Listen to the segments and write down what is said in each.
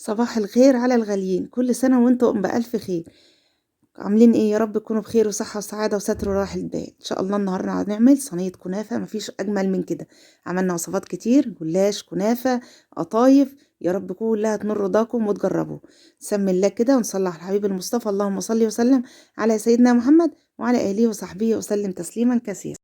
صباح الخير على الغاليين، كل سنة وانتم بألف خير. عاملين ايه؟ يا رب تكونوا بخير وصحة وسعادة وستر وراحة بال. ان شاء الله النهارده هنعمل صينية كنافة، مفيش اجمل من كده. عملنا وصفات كتير، جلاش، كنافة، قطايف، يا رب كلها تنور رضاكم وتجربوا. نسمي الله كده ونصلي على الحبيب المصطفى، اللهم صل وسلم على سيدنا محمد وعلى اله وصحبه وسلم تسليما كثيرا.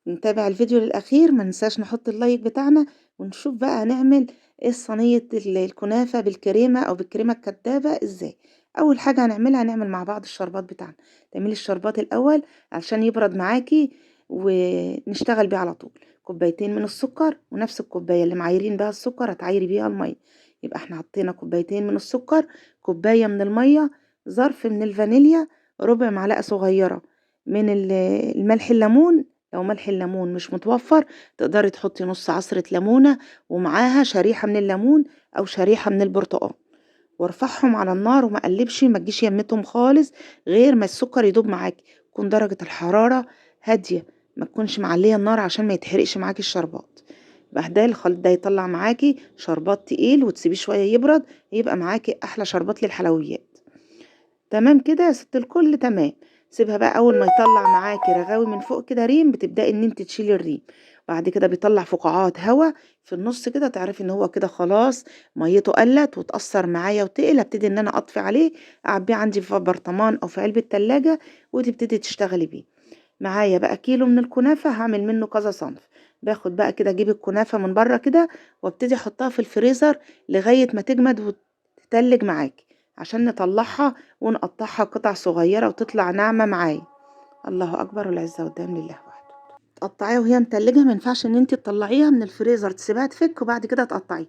نتابع الفيديو للاخير، ما ننساش نحط ال like بتاعنا، ونشوف بقى هنعمل ايه صينية الكنافة بالكريمة او بالكريمة الكدابة ازاي. اول حاجة هنعملها، هنعمل مع بعض الشربات بتاعنا. تعملي الشربات الاول عشان يبرد معاكي ونشتغل بيه على طول. كوبايتين من السكر، ونفس الكوباية اللي معايرين بها السكر هتعايري بيها المية. يبقى احنا حطينا كوبايتين من السكر، كوباية من المية، ظرف من الفانيليا، ربع معلقة صغيرة من الملح الليمون. لو ملح الليمون مش متوفر تقدري تحطي نص عصرة ليمونة ومعاها شريحة من الليمون أو شريحة من البرتقال، وارفعهم على النار وما اقلبش، ما تجيش يمتهم خالص غير ما السكر يدوب معاكي. تكون درجة الحرارة هادية، ما تكونش معلية النار عشان ما يتحرقش معاكي الشربات. بعدها الخليط ده يطلع معاكي شربات تقيل، وتسيبيه شوية يبرد، يبقى معاكي أحلى شربات للحلويات. تمام كده يا ست الكل؟ تمام. سيبها بقى اول ما يطلع معاكي رغاوي من فوق كده ريم، بتبداي ان انت تشيلي الريم. بعد كده بيطلع فقاعات هوا في النص كده، تعرفي ان هو كده خلاص ميته قلت وتأثر معايا وتقل. ابتدي ان انا اطفي عليه، اعبيه عندي في برطمان او في علبة تلاجة، وتبتدي تشتغلي بيه. معايا بقى كيلو من الكنافة، هعمل منه كذا صنف. باخد بقى كده، اجيب الكنافة من بره كده وابتدي احطها في الفريزر لغاية ما تجمد وتتلج معاكي، عشان نطلعها ونقطعها قطع صغيرة وتطلع ناعمة معايا. الله أكبر، والعزة والدم لله وحده. تقطعيها وهي متلجة، ما ينفعش ان انت تطلعيها من الفريزر تسيبها تفك وبعد كده تقطعيها،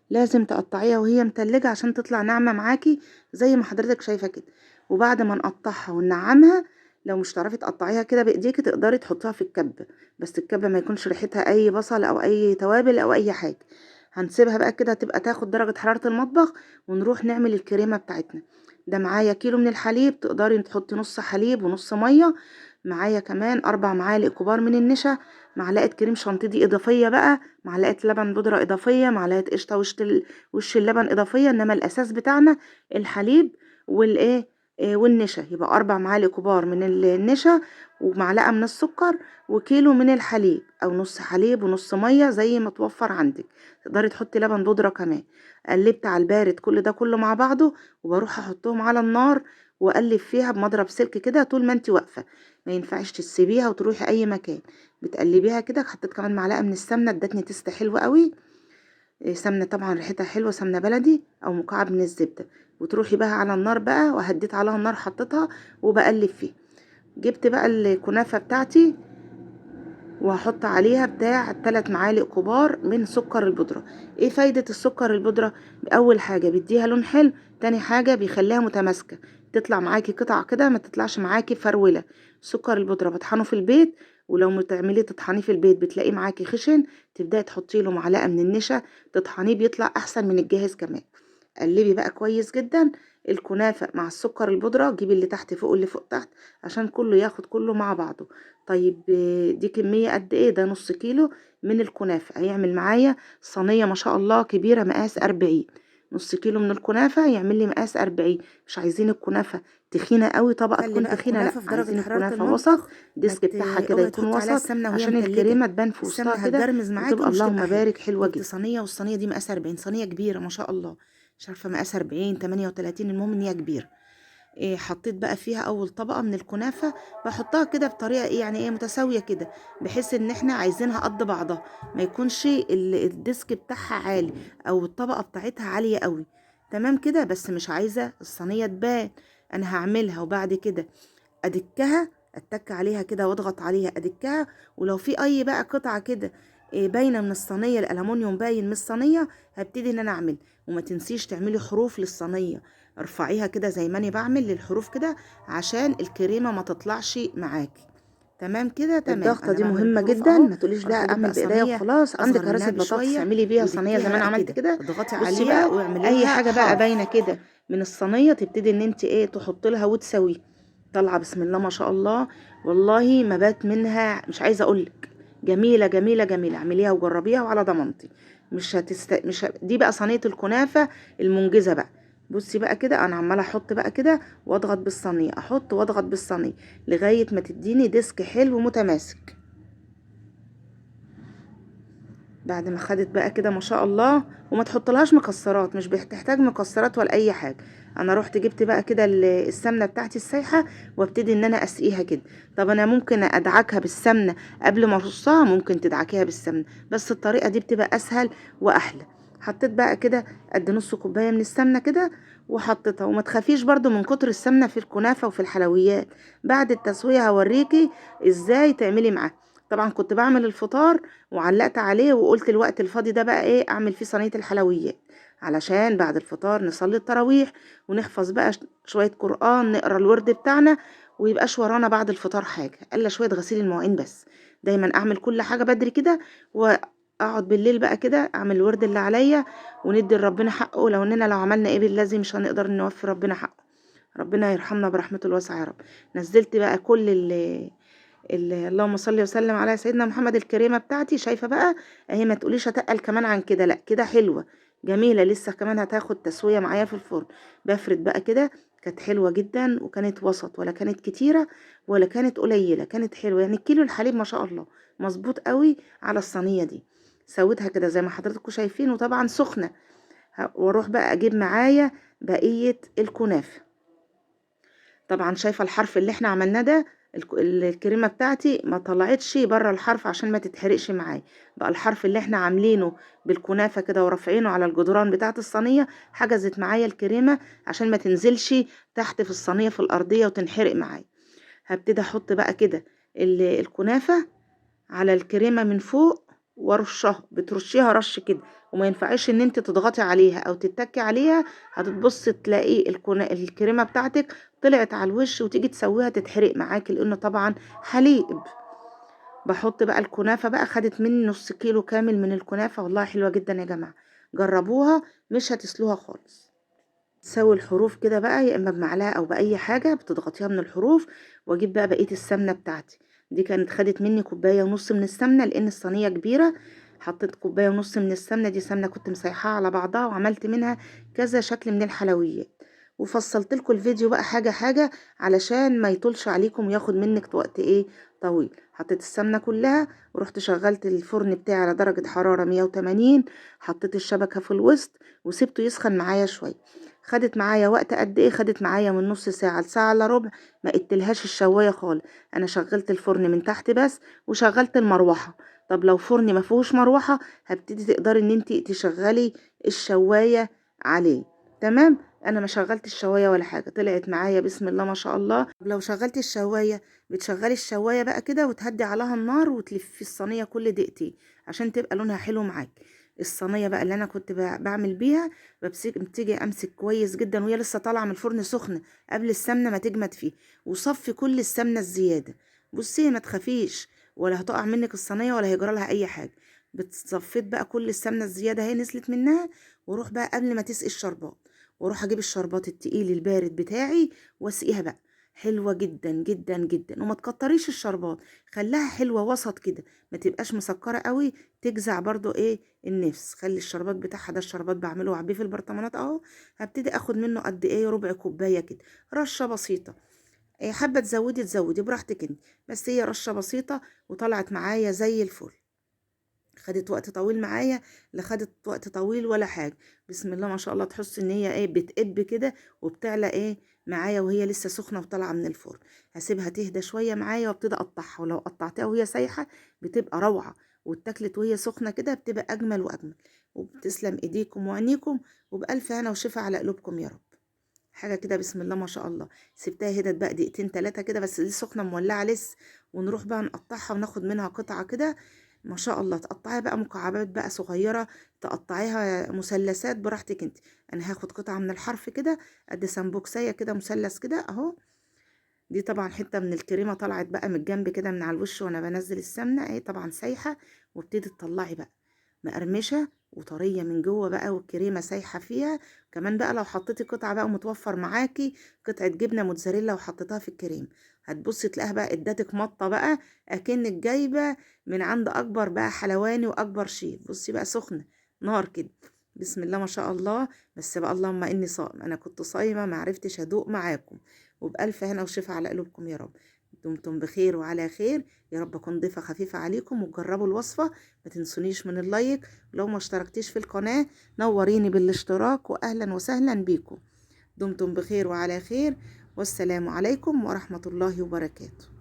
لازم تقطعيها وهي متلجة عشان تطلع ناعمة معاكي زي ما حضرتك شايفة كده. وبعد ما نقطعها وننعمها، لو مش تعرفي تقطعيها كده بايديكي تقدري تحطيها في الكبة، بس الكبة ما يكونش ريحتها اي بصل او اي توابل او اي حاجة. هنسيبها بقى كده تبقى تاخد درجة حرارة المطبخ، ونروح نعمل الكريمة بتاعتنا. ده معايا كيلو من الحليب، تقدري تحطي نص حليب ونص مية. معايا كمان 4 معالق كبار من النشا، معلقة كريم شانتيه إضافية بقى، معلقة لبن بودرة إضافية، معلقة قشطة وش اللبن إضافية. إنما الأساس بتاعنا الحليب والإيه والنشا. يبقى 4 معالق كبار من النشا ومعلقة من السكر وكيلو من الحليب، أو نص حليب ونص مية زي ما توفر عندك. تقدري تحطي لبن بودرة كمان. قلبت على البارد كل ده كله مع بعضه، وبروح احطهم على النار واقلب فيها بمضرب سلك كده طول ما انت واقفة، ما ينفعش تسيبيها وتروحي اي مكان. بتقلبيها كده. حطيت كمان معلقه من السمنة، ادتني taste حلو قوي. سمنه طبعا ريحتها حلوة، سمنه بلدي او مكعب من الزبدة. وتروحي بقى على النار بقى، وهديت عليها النار، حطيتها وبقلب فيها. جبت بقى الكنافه بتاعتي وهحط عليها بتاع 3 معالق كبار من سكر البودرة. ايه فايدة السكر البودرة؟ اول حاجة بيديها لون حلو، تاني حاجة بيخليها متماسكة، تطلع معاكي قطع كده، ما تطلعش معاكي فرولة. سكر البودرة بطحنه في البيت، ولو بتعمليه تطحنيه في البيت بتلاقيه معاكي خشن، تبداي تحطي له معلقة من النشا تطحنيه، بيطلع احسن من الجاهز كمان. قلبي بقى كويس جدا الكنافة مع السكر البودرة، جيبي اللي تحت فوق واللي فوق تحت عشان كله ياخد كله مع بعضه. طيب دي كمية قد ايه؟ ده نص كيلو من الكنافة، هيعمل معايا صينية ما شاء الله كبيرة مقاس 40. نص كيلو من الكنافة يعمل لي مقاس 40. مش عايزين الكنافة تخينة قوي، طبقة خلي تكون بقى تخينة، لا الكنافة في درجة عايزين حرارة الكنافة وسط، المطبخ، ما ال disc بتاعها كده اوعي يكون تحطي عليها وسط السمنة وهي عشان متلجة، الكريمة تبان في السمنة وسطها كده هتجرمز معاكي وتبقى ومش اللهم تبقى حلوة. بارك حلوة جبت جدا. صينية، والصينية دي مقاس 40، صينية كبيرة ما شاء الله، مش عارفة مقاس 40 38، المهم ان هي كبيرة. حطيت بقى فيها اول طبقة من الكنافة، بحطها كده بطريقة ايه يعني ايه متساوية كده، بحيث ان احنا عايزينها قد بعضها، ما يكونش ال disc بتاعها عالي او الطبقة بتاعتها عالية قوي. تمام كده. بس مش عايزة الصينية تبان، انا هعملها وبعد كده ادكها، اتك عليها كده واضغط عليها ادكها. ولو في اي بقى قطعة كده باينة من الصينية، الالومنيوم باين من الصينية، هبتدي ان انا اعمل. وما تنسيش تعملي حروف للصينية، ارفعيها كده زي ما انا بعمل للحروف كده عشان الكريمة ما تطلعش معاكي. تمام كده؟ تمام. الضغطة انا دي بعمل مهمة الحروف جدا، اهو. ما تقوليش اروح لا اجيب اعمل بقى بايديا صينية وخلاص. عندك اصغر منها هرسة بطاطس بشوية اعملي بيها صينية ودكيها زي ما انا بقى عملت كده، كده. اضغطي بصي عليها بقى واعملي اي لها حاجة بقى حرف. باينة كده من الصينية تبتدي ان انت ايه تحطي لها وتسويه. طالعة بسم الله ما شاء الله، والله ما بات منها، مش عايزة اقولك جميلة جميلة جميلة. اعمليها وجربيها وعلى ضمانتي. مش هتست مش ه... دي بقى صينية الكنافه المنجزه بقى. بصي بقى كده انا عماله احط بقى كده واضغط بالصينيه، احط واضغط بالصينيه لغاية ما تديني disc حلو متماسك. بعد ما خدت بقى كده ما شاء الله، وما تحطلهاش مكسرات، مش بتحتاج مكسرات ولا اي حاجة. انا رحت جبت بقى كده السمنة بتاعتي السايحه وابتدي ان انا اسقيها كده. طب انا ممكن ادعكها بالسمنه قبل ما ارصها، ممكن تدعكيها بالسمنه، بس الطريقة دي بتبقى اسهل واحلى. حطيت بقى كده قد نص كوباية من السمنة كده وحطيتها. وما تخافيش برضو من كتر السمنة في الكنافه وفي الحلويات، بعد التسوية هوريكي ازاي تعملي معاها. طبعا كنت بعمل الفطار وعلقت عليه وقلت الوقت الفاضي ده بقى ايه اعمل فيه صينية الحلويات، علشان بعد الفطار نصلي التراويح ونحفظ بقى شوية قرآن، نقرا الورد بتاعنا، ويبقاش ورانا بعد الفطار حاجة الا شوية غسيل المواعين بس. دايما اعمل كل حاجة بدري كده واقعد بالليل بقى كده اعمل الورد اللي عليا وندي لربنا حقه. لو اننا لو عملنا ايه باللازم مش هنقدر نوفي ربنا حقه، ربنا يرحمنا برحمته الواسعة يا رب. نزلت بقى كل اللهم صل وسلم على سيدنا محمد الكريمة بتاعتي. شايفه بقى اهي، ما تقوليش هتقل كمان عن كده، لا كده حلوة جميلة، لسه كمان هتاخد تسويه معايا في الفرن. بفرد بقى كده، كانت حلوة جدا وكانت وسط، ولا كانت كتيرة ولا كانت قليله، كانت حلوة. يعني الكيلو الحليب ما شاء الله مظبوط قوي على الصينية دي. سويتها كده زي ما حضراتكم شايفين، وطبعا سخنة. واروح بقى اجيب معايا بقية الكنافه. طبعا شايفه الحرف اللي احنا عملناه ده، الكريمة بتاعتي ما طلعتش بره الحرف عشان ما تتحرقش معايا. بقى الحرف اللي احنا عاملينه بالكنافه كده ورافعينه على الجدران بتاعه الصينية حجزت معايا الكريمة عشان ما تنزلش تحت في الصينية في الارضية وتنحرق معايا. هبتدي احط بقى كده الكنافه على الكريمة من فوق وارشها، بترشيها رش كده، وما ينفعش ان انت تضغطي عليها او تتكي عليها، هتبص تلاقي الكريمة بتاعتك طلعت على الوش وتيجي تسويها تتحرق معاكي، لانه طبعا حليب. بحط بقى الكنافه بقى، خدت مني نص كيلو كامل من الكنافه، والله حلوة جدا يا جماعة، جربوها مش هتسلوها خالص. تسوي الحروف كده بقى، يا اما بمعلقه او باي حاجة بتضغطيها من الحروف. واجيب بقى بقية السمنة بتاعتي دي، كانت خدت مني كوباية ونص من السمنة لان الصينية كبيرة، حطيت كوباية ونص من السمنة دي، سمنه كنت مسيحاها على بعضها وعملت منها كذا شكل من الحلويات. وفصلت لكم الفيديو بقى حاجة حاجة علشان ما يطولش عليكم وياخد منك وقت ايه طويل. حطيت السمنة كلها ورحت شغلت الفرن بتاعي على درجه حرارة 180، حطيت الشبكة في الوسط وسبته يسخن معايا شوية. خدت معايا وقت قد ايه؟ خدت معايا من نص ساعة لساعة الا ربع، ما قلتلهاش الشوايه خالص. انا شغلت الفرن من تحت بس وشغلت المروحة. طب لو فرن ما فيهوش مروحة هبتدي تقدري ان انت تشغلي الشوايه عليه، تمام. انا ما شغلت الشوايه ولا حاجة، طلعت معايا بسم الله ما شاء الله. طب لو شغلتي الشوايه، بتشغلي الشوايه بقى كده وتهدي عليها النار وتلفي الصينية كل دقيقتين عشان تبقى لونها حلو معاك. الصينية بقى اللي انا كنت بعمل بيها، بتيجي امسك كويس جدا وهي لسه طالعه من الفرن سخنة قبل السمنة ما تجمد فيه، وصفي كل السمنة الزيادة. بصي ما تخافيش ولا هتقع منك الصينية ولا هيجرى لها اي حاجة. بتصفيت بقى كل السمنة الزيادة هي نزلت منها، واروح بقى قبل ما تسقي الشربات، واروح اجيب الشربات التقيل البارد بتاعي واسقيها بقى. حلوة جدا جدا جدا، وما تكتريش الشربات، خليها حلوة وسط كده، ما تبقاش مسكره قوي تجزع برضو ايه النفس. خلي الشربات بتاعها ده، الشربات بعمله وعبيه في البرطمانات اهو. هبتدي اخد منه قد ايه، ربع كوباية كده، رشه بسيطة. إيه حابة تزودي تزودي براحتك انت، بس هي رشه بسيطة وطلعت معايا زي الفل. خدت وقت طويل معايا؟ لا خدت وقت طويل ولا حاجة، بسم الله ما شاء الله. تحس ان هي ايه بتقب كده وبتعلى ايه معايا وهي لسه سخنة وطالعه من الفرن. هسيبها تهدى شوية معايا وابتدي اقطعها، ولو قطعتها وهي سايحه بتبقى روعه، واتاكلت وهي سخنة كده بتبقى اجمل واجمل. وبتسلم ايديكم وعينيكم، وبالف هنا وشفا على قلوبكم يا رب. حاجة كده بسم الله ما شاء الله. سبتها هدت بقى دقيقتين 3 كده، بس دي سخنة مولعه لسه، ونروح بقى نقطعها وناخد منها قطعه كده ما شاء الله. تقطعيها بقى مكعبات بقى صغيرة، تقطعيها مثلثات براحتك انت. انا هاخد قطعه من الحرف كده قد سمبوكسيه كده، مثلث كده اهو. دي طبعا حتة من الكريمة طلعت بقى من الجنب كده من على الوش وانا بنزل السمنة اهي، طبعا سايحه. وابتدي تطلعي بقى مقرمشه وطريه من جوه بقى، والكريمه سايحه فيها كمان بقى. لو حطيتي قطعه بقى متوفر معاكي قطعه جبنه موتزاريلا وحطيتها في الكريم، هتبصي تلاقيها بقى ادتك مطه بقى اكنك جايبه من عند اكبر بقى حلواني واكبر شيف. بصي بقى سخنة نار كده، بسم الله ما شاء الله. بس بقى اللهم اني صائم، انا كنت صايمه ما عرفتش ادوق معاكم. وبالف هنا وشفا على قلوبكم يا رب. دمتم بخير وعلى خير يا رب. اكون ضيفه خفيفة عليكم، وتجربوا الوصفة. ما تنسونيش من ال like، ولو ما اشتركتيش في القناة نوريني بالاشتراك، واهلا وسهلا بيكم. دمتم بخير وعلى خير، والسلام عليكم ورحمة الله وبركاته.